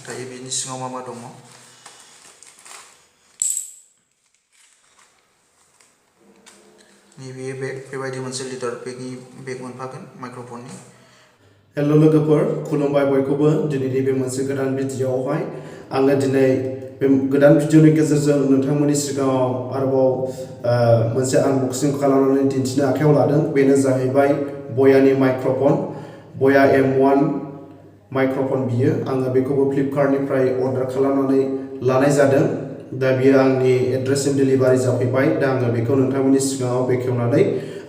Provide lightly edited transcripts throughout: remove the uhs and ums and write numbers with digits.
दायो बिनि सिङाव मा मा दङ नैबे बेग बेबायदि मोनसे लिटार बेगनि बेग मोनफागोन माइक्र'फननि। हेलो लोगोफोर, खुलुमबाय बयखौबो। दिनैनि बे मोनसे गोदान भिडिअआवहाय आङो दिनै बे गोदान भिडिअनि गेजेरजों नोंथांमोननि सिगाङाव आरोबाव मोनसे आनबक्सिं खालामनानै दिन्थिनो आखायाव लादों। बेनो जाहैबाय बयानि माइक्र'फन, बया M1 माइक्र'फन बियो। आङो बेखौबो फ्लिपकार्टनिफ्राय अर्डार खालामनानै लानाय जादों। दा बियो आंनि एड्रेससिम डिलिभारि जाफैबाय। दा आङो बेखौ नोंथांमोननि सिगाङाव बेखेवनानै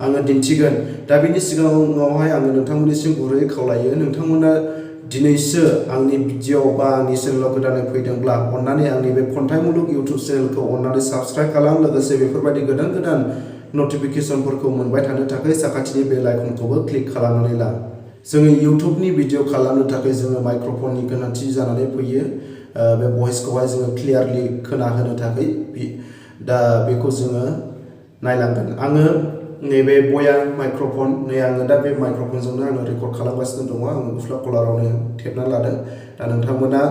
आङो दिन्थिगोन। दा बिनि सिगाङावहाय आङो नोंथांमोननिसिम गुरैयै खावलायो, नोंथांमोना दिनैसो आंनि भिडिअ बा आंनि चेनेलाव गोदानै फैदोंब्ला अन्नानै आंनि बे खन्थाइ मुलुग इउटुब चेनेलखौ अन्नानै साबस्क्राइब खालाम। लोगोसे बेफोरबायदि गोदान गोदान नटिफिकेसनफोरखौ मोनबाय थानो थाखाय साखाथिनि बेल आइकनखौबो क्लिक खालामनानै ला। जोङो इउटुबनि भिडिअ खालामनो थाखाय जोङो माइक्र'फननि गोनांथि जानानै फैयो। बे भइसखौहाय जोङो क्लियारलि खोनाहोनो थाखाय दा बेखौ जोङो नायलांगोन। आङो नैबे बया माइक्र'फन, आङो दा बे माइक्र'फनजोंनो आङो रेकर्ड खालामगासिनो दङ। आङो गस्ला कलारावनो थेबना लादों। दा नोंथांमोना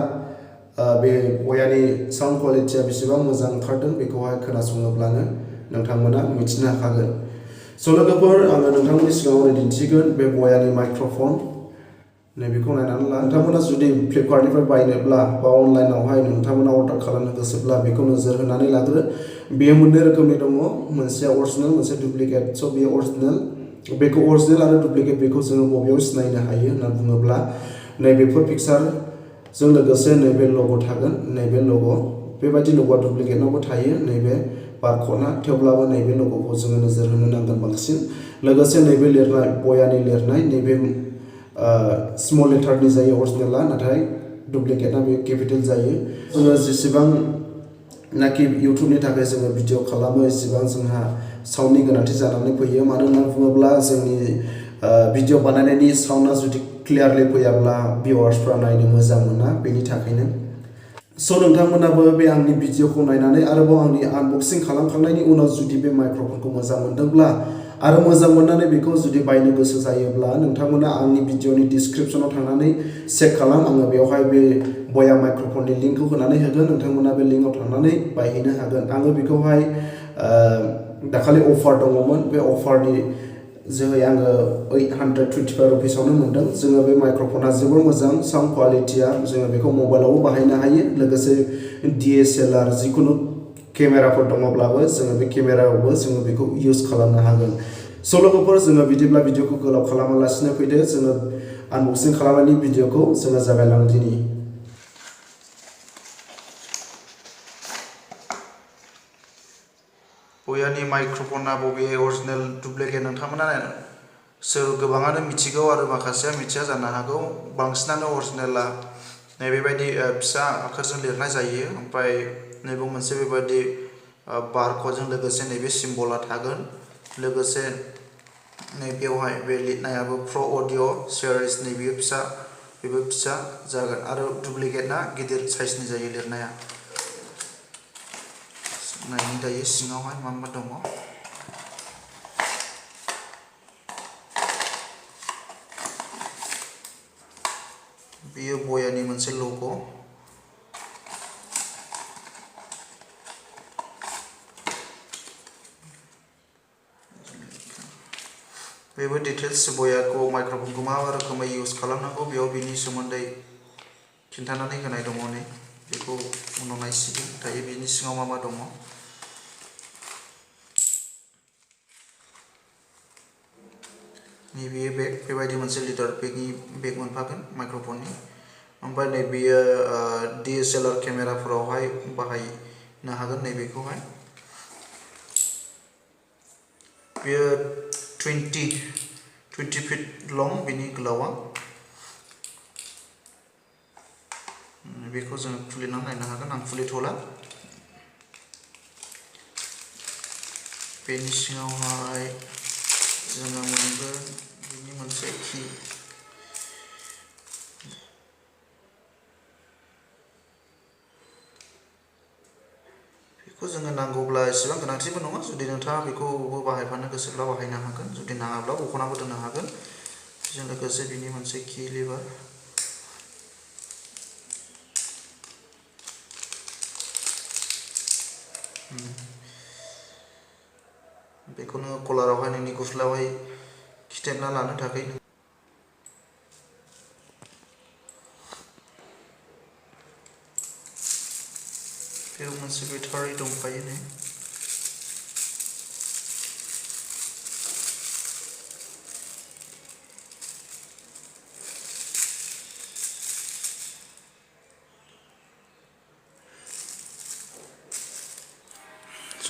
बे बयानि साउन्ड क्वालिटिया बेसेबां मोजां ओंखारदों बेखौहाय खोनासङोब्लानो नोंथांमोना मिथिनो हाखागोन। स' लोगोफोर, आङो नोंथांमोननि सिगाङाव दिन्थिगोन बे बयानि माइक्र'फन। नैबेखौ नायनानै ला। नोंथांमोना जुदि फ्लिपकार्टनिफ्राय बायनोब्ला बा अनलाइनावहाय नोंथांमोना अर्डार खालामनो गोसोब्ला बेखौ नोजोर होनानै लाग्रो। बेयो मोननै रोखोमनि दङ, मोनसेया अरिजिनेल, मोनसे डुप्लिकेट। स' बेयो अरिजिनेल, बेखौ अरिजिनेल आरो डुप्लिकेट बेखौ जोङो बबेयाव सिनायनो हायो होनना बुङोब्ला नैबेफोर पिक्सारजों लोगोसे नैबे लग' थागोन। नैबे लग', बेबायदि लग'आ डुप्लिकेटनावबो थायो, नैबे बारक'डआ। थेवब्लाबो नैबे लग'खौ जोङो नोजोर होनो नांगोन बांसिन। लोगोसे नैबे लिरनाय, बयानि लिरनाय, नैबे स्मल लेटारनि जायो अरिजिनेला, नाथाय डुप्लिकेटना बे केपिटेल जायो। जोङो जेसेबांनाखि इउटुबनि थाखाय जोङो भिडिअ खालामो एसेबां जोंहा साउन्डनि गोनांथि जानानै फैयो। मानो होनना बुङोब्ला जोंनि भिडिअ बानायनायनि साउन्डआ जुदि क्लियारलि फैयाब्ला भिउवार्सफ्रा नायनो मोजां मोना, बेनि थाखायनो। स' नोंथांमोनाबो बे आंनि भिडिअखौ नायनानै आरोबाव आंनि आनबक्सिं खालामखांनायनि उनाव जुदि बे माइक्र'फनखौ मोजां मोनदोंब्ला आरो मोजां मोननानै बेखौ जुदि बायनो गोसो जायोब्ला नोंथांमोना आंनि भिडिअनि डिसक्रिपसनाव थांनानै चेक खालाम। आङो बेवहाय बे बया माइक्र'फननि लिंकखौ होनानै होगोन। नोंथांमोना बे लिंकआव थांनानै बायहैनो हागोन। आङो बेखौहाय दाखालि अफार दङमोन, बे अफारनि जोहै आङो 825 रुपिसावनो मोन्दों। जोङो बे माइक्र'फना जोबोर मोजां, साउन्ड क्वालिटिया। जोङो बेखौ मबाइलावबो बाहायनो हायो, लोगोसे DSLR जिखुनु केमेराफोर दङब्लाबो जोङो बे केमेरायावबो जोङो बेखौ इउज खालामनो हागोन। स' लोगोफोर, जोङो बिदिब्ला भिडिअखौ गोलाव खालामालासिनो फैदो, जोङो आनबक्सिं खालामनायनि भिडिअखौ जोङो जागायलांदिनि। बयानि माइक्र'फना बबे अरिजिनेल डुप्लिकेट नोंथांमोना गोबाङानो मिथिगौ आरो माखासेया मिथिया जानो हागौ। बांसिनानो अरिजिनेला नैबेबायदि फिसा आखरजों लिरनाय जायो, ओमफ्राय नैबे मोनसे बेबायदि बारक'डजों लोगोसे नैबे सिम्बला थागोन। लोगोसे नैबेयावहाय बे लिरनायाबो प्र' अडिअ सिरिज, नैबे फिसा, बेबो फिसा जागोन आरो डुप्लिकेटना गिदिर साइजनि जायो लिरनाया। नायनि दायो सिङावहाय मा मा दङ। बेयो बयानि मोनसे लग'। बेबो डिटेल्स, बयाखौ माइक्र'फनखौ मा रोखोमै इउज खालामनांगौ बेयाव बिनि सोमोन्दै खिन्थानानै होनाय दङ। नै बेखौ उनाव नायसिगोन। दायो बिनि सिङाव मा मा दङ। नैबे बेग बेबायदि मोनसे लिटार बेगनि बेग मोनफागोन माइक्र'फननि। ओमफ्राय नैबेयो DSLR केमेराफोरावहाय बाहायनो हागोन नैबेखौहाय। बेयो 20 फिट लं बिनि गोलावा। बेखौ जोङो खुलिनानै नायनो हागोन, आं खुलिथ'ला। बेनि सिङावहाय जोङो मोनगोन बिनि मोनसे कि। बेखौ जोङो नांगौब्ला एसेबां गोनांथिबो नङा, जुदि नोंथाङा बेखौबो बाहायफानो गोसोब्ला बाहायनो हागोन, जुदि नाङाब्ला बख'नाबो दोननो हागोन। बेजों लोगोसे बिनि मोनसे कि लिभार। बेखौनो कलारावहाय नोंनि गस्लायावहाय खिथेबना लानो थाखाय बेयाव मोनसे बेटारि दंफायो नै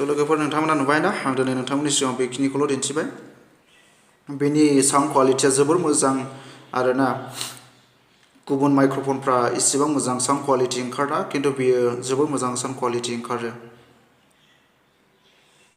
लोगोफोर नोंथांमोना नुबाय ना आं दिनै नोंथांमोननि सिगाङाव बेखिनिखौल' दिन्थिबाय बेनि साउन्ड क्वालिटिया जोबोर मोजां आरोना गुबुन माइक्र'फनफ्रा इसेबां मोजां साउन्ड क्वालिटि ओंखारा खिन्थु बेयो जोबोर मोजां साउन्ड क्वालिटि ओंखारो